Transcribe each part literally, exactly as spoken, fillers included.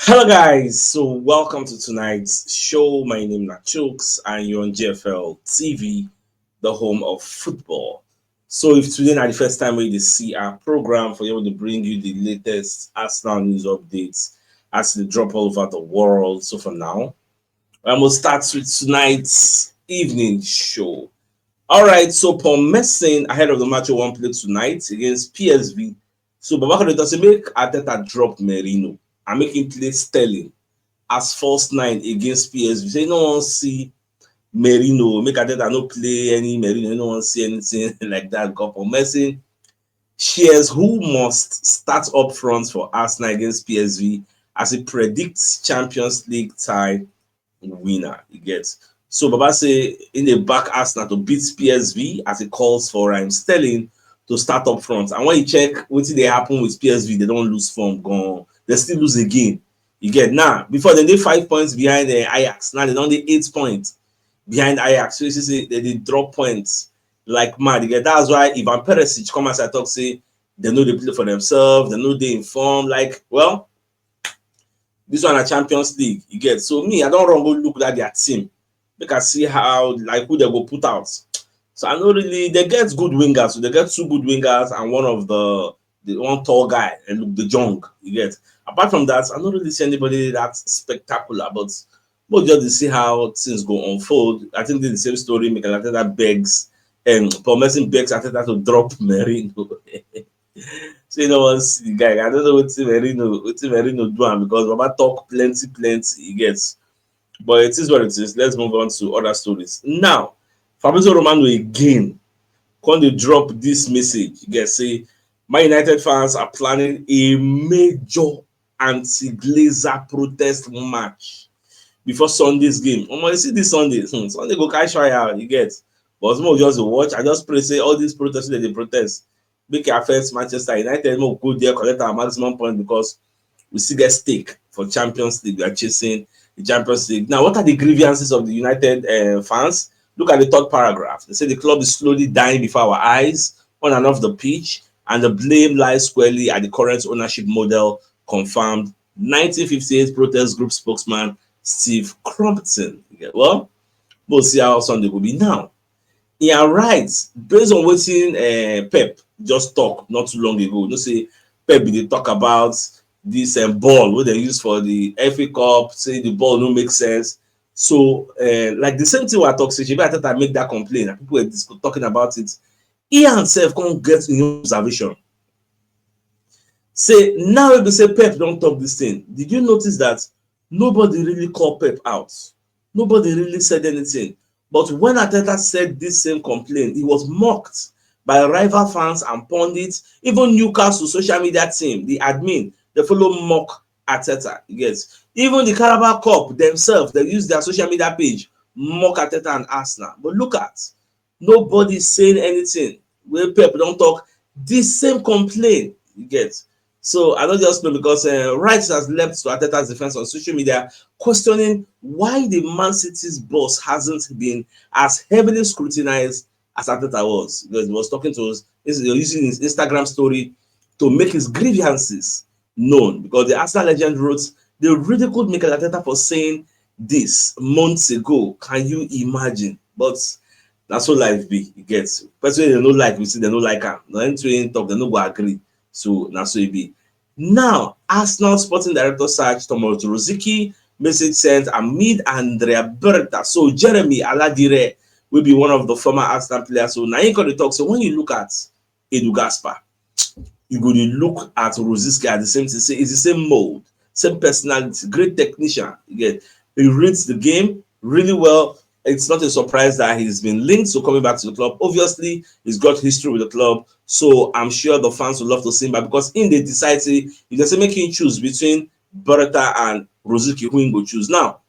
Hello, guys. So, welcome to tonight's show. My name is Nachooks, and you're on G F L T V, the home of football. So, if today na the first time we dey see our program, for able to bring you the latest Arsenal news updates as they drop all over the world. So, for now, I'm gonna start with tonight's evening show. All right, so Paul Merson ahead of the match we wan play tonight against P S V. So Baba Kone say make Arteta drop Merino and make him play Sterling as false nine against P S V. Say no one see Merino, make Arteta no play any Merino, no one see anything like that. Go for Merson. Shares who must start up front for Arsenal against P S V as he predicts Champions League tie winner. You get. So Baba say in the back Arsenal to beat P S V as he calls for um, Sterling to start up front. And when you check what they happen with P S V, they don't lose form. Gone. They still lose again. You get now. Before they did five points behind the Ajax. Now they don't need eight points behind Ajax. So you see, they did drop points like mad. You get that's why Ivan Perisic come as I talk say they know they play for themselves, they know they inform. Like, well, this one a Champions League, you get. So me, I don't run go look at their team. Make I see how like who they go put out. So I know really they get good wingers. So they get two good wingers and one of the the one tall guy and look the junk, you get. Apart from that, I don't really see anybody that spectacular, but we'll just see how things go unfold. I think the same story, Mikel Arteta begs and Paul Merson begs Arteta to drop Merino. So you know what the guy, I don't know what Merino, what Merino do am because Baba talk plenty, plenty he gets. But it is what it is. Let's move on to other stories. Now, Fabrizio Romano again come dey drop this message. You get say Man United fans are planning a major anti-Glazer protest match before Sunday's game. Omo, you see this Sunday, hmm, Sunday go catch fire, you get. But more just dey watch. I just pray say all these protests that they protest, make it affect Manchester United. Make we go there, collect our maximum point because we still get stake for Champions League. We are chasing the Champions League. Now, what are the grievances of the United uh, fans? Look at the third paragraph. They say the club is slowly dying before our eyes, on and off the pitch, and the blame lies squarely at the current ownership model, confirmed nineteen fifty-eight protest group spokesman Steve Crompton. Well, we'll see how Sunday will be now. Yeah, right. Based on what uh, Pep just talked not too long ago, you know, say Pep they talk about this um, ball what they use for the F A Cup, say the ball no make sense. So, uh, like the same thing I talk, say, I thought I make that complaint, and people were talking about it. Ian self can't get in observation. Say now if they say Pep don't talk this thing, did you notice that nobody really called Pep out? Nobody really said anything. But when Arteta said this same complaint, he was mocked by rival fans and pundits. Even Newcastle social media team, the admin, they follow mock Arteta. Yes, even the Carabao Cup themselves, they use their social media page mock Arteta and Arsenal. But look at nobody saying anything. When Pep don't talk, this same complaint you get. So I don't just know because uh, Wright has leapt to Arteta's defense on social media, questioning why the Man City's boss hasn't been as heavily scrutinized as Arteta was. Because he was talking to us, he's using his Instagram story to make his grievances known. Because the Arsenal legend wrote, they ridiculed Mikel Arteta for saying this months ago. Can you imagine? But that's what life be. It gets person they don't like, we see they don't like him. No anything talk, they no go agree. So that's what it be. Now, Arsenal sporting director search Thomas Rosicky, message sent amid Andrea Berta. So Jeremy Aladire will be one of the former Arsenal players. So now you got to talk. So when you look at Edu Gaspar, you go to look at Rosicky at the same thing. Say it's the same mold, same personality, great technician. You get he reads the game really well. It's not a surprise that he's been linked to coming back to the club. Obviously, he's got history with the club, so I'm sure the fans would love to see him back because in the decide say if they say make him choose between Berta and Rosicky, who he go choose. Now,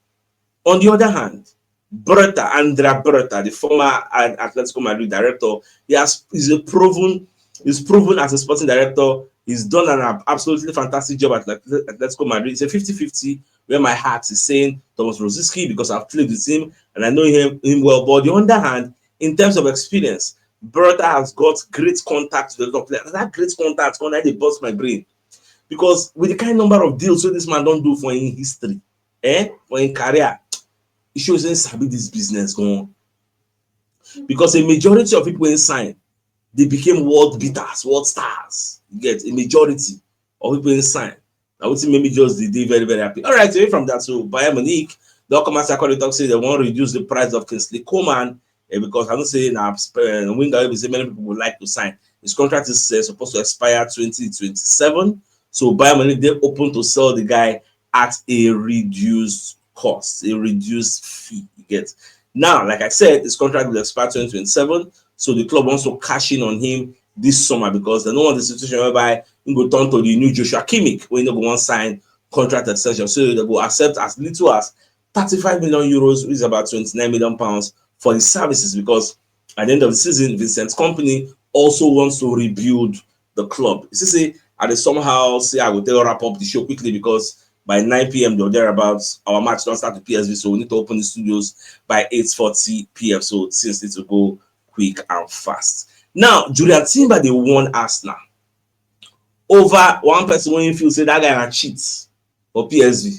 on the other hand, Berta, Andrea Berta, the former Atletico Madrid director, he has is a proven is proven as a sporting director. He's done an absolutely fantastic job at Atletico Madrid. It's a fifty fifty where my heart is saying Thomas Rosicky because I've played with him and I know him, him well. But on the other hand, in terms of experience, Berta has got great contact with the top players. That great contact, when I they bust my brain. because with the kind number of deals wey this man don do for im history, eh, for im career, e show say im sabi this business gan. Because a majority of people wey sign, they became world beaters, world stars. You get a majority of people wey sign. Na wetin make me just dey dey very, very happy. All right, away from that, so Bayern Munich don come out and come dey talk say they wan reduce the price of Kingsley Coman, eh, because I know say na, eh, winger wey be say many people would like to sign. His contract is, eh, supposed to expire twenty twenty-seven, so Bayern Munich dey open to sell the guy at a reduced cost, a reduced fee. You get? Now, like I said, his contract will expire twenty twenty-seven, so the club wants to cash in on him this summer because they no want the situation whereby he go turn to the new Joshua Kimmich wey no go wan sign contract extension. So they go accept as little as thirty-five million euros, which is about twenty-nine million pounds, for his services, because at the end of the season, Vincent Kompany also wants to rebuild the club. You see, say, I dey somehow say I go tell wrap up the show quickly because by nine p.m. or thereabouts, our match don start with P S V, so we need to open the studios by eight forty p.m. So things need to go quick and fast. Now, Julian Timber dey warn Arsenal over one person wey feel say that guy na cheat for P S V.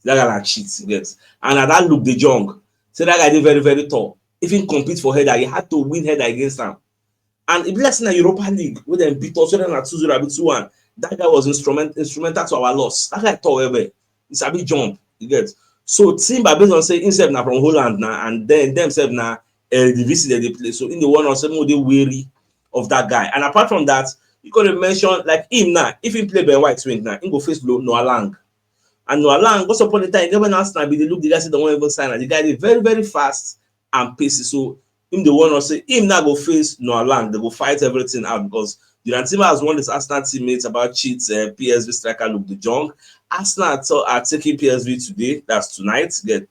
That guy na cheat, you get? And na that Luuk de Jong, say that guy dey very, very tall. If he compete for header, he had to win header against am. And e be like say na Europa League wey dem beat us, whether na two zero abi two one. That guy was instrument, instrumental to our loss. That guy tall well well. He sabi jump, you get? So Timber, based on say himself na from Holland na, and then themselves na Eredivisie dem dey play. So in the one or seven, dey wary of that guy. And apart from that, you could mention like him now. If he play Ben White wing now, he go face Lo-, Noah Lang. And Noah Lang, once upon a time, even Arsenal be dey look the guy say they won't even sign am. The guy dey very, very fast and pacey. So him dey warn us say him now go face Noah Lang. They go fight everything out because Julian Timber has warned his Arsenal teammates about cheats, uh, P S V striker Luuk de Jong. Arsenal are, are taking P S V today. That's tonight. Get?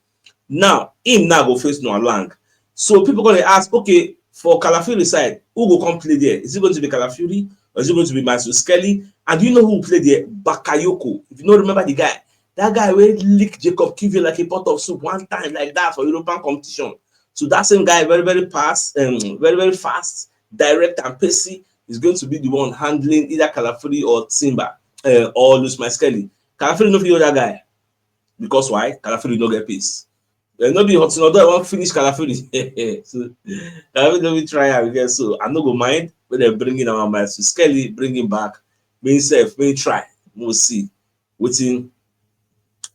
Now, him now go face Noah Lang. So people gonna ask, okay, for Calafiori side, who go come play there? Is it going to be Calafiori or is it going to be Marcus Kelly? And do you know who will play there? Bakayoko. If you don't remember the guy, that guy will lick Jacob Kivior like a pot of soup one time like that for European competition. So that same guy, very, very fast, um, very, very fast, direct and pacey, is going to be the one handling either Calafiori or Timber, uh, or Luz Marcus Kelly. Calafiori no fit hold that guy. Because why? Calafiori no get pace. Dem no be Hudson Odoi wan finish Calafiori. So Calafiori no fit try am again. So I no go mind when dem bring in our Marcus Kelly, bring him back. Make himself, make him try. We'll see wetin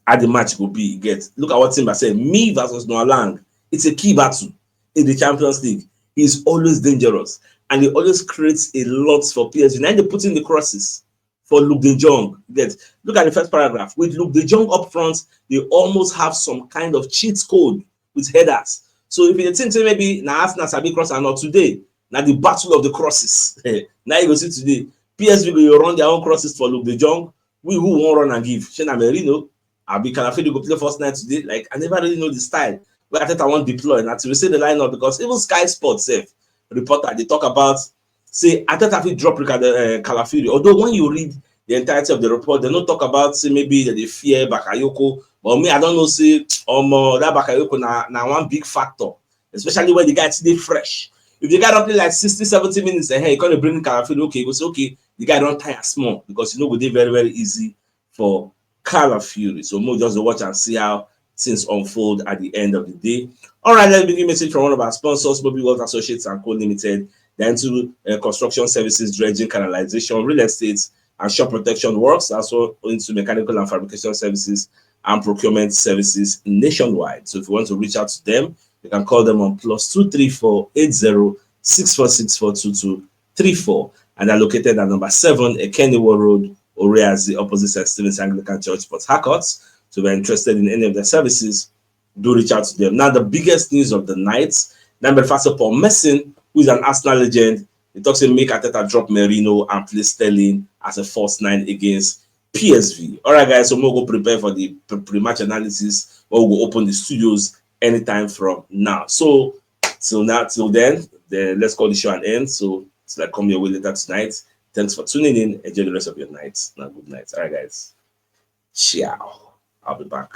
how the match go be. You get? Look at what Timber said. Me versus Noah Lang. It's a key battle in the Champions League. He's always dangerous and he always creates a lot for P S G. Now they put in the crosses for Luuk de Jong. Get? Look at the first paragraph. With Luuk de Jong up front, they almost have some kind of cheat code with headers. So if you think say maybe na Arsenal sabi cross and not today, na the battle of the crosses. Now you go see today, P S V go run their own crosses for Luuk de Jong. We who won't run and give? Shey na Merino? Abi Calafiori go play first night today? Like, I never really know the style where Arteta wan deploy. Na to say the lineup because even Sky Sports sef reporter dey talk about say Arteta fit drop Ricardo, uh, Calafiori. Although when you read the entirety of the report, they no talk about say maybe that they fear Bakayoko. But me, I don't know say um uh, that Bakayoko na na one big factor, especially when the guy still dey fresh. If the guy don play like sixty, seventy minutes ahead, you gonna bring Calafiori, okay, you go say okay, the guy don tire small because you know go dey very, very easy for Calafiori. So we'll just watch and see how things unfold at the end of the day. All right, let's begin message from one of our sponsors, Bobby World Associates and Co Limited. They're into uh, construction services, dredging, canalization, real estate, and shop protection works, as well into mechanical and fabrication services and procurement services nationwide. So if you want to reach out to them, you can call them on plus two three four eight zero six four six four two two three four, and are located at number seven Ekeniwo Road, Oreazi, opposite Saint Stephen's Anglican Church, Port Harcourt. So if you're interested in any of their services, do reach out to them. Now, the biggest news of the night, number first of all, Messi, who is an Arsenal legend, he talks say make Arteta drop Merino and play Sterling as a false nine against P S V. All right, guys, so we'll go prepare for the pre- pre-match analysis, where we'll go open the studios anytime from now. So till now, till then, then let's call the show an end. So till I come your way later tonight, thanks for tuning in. Enjoy the rest of your night. Now, good night. All right, guys. Ciao. I'll be back.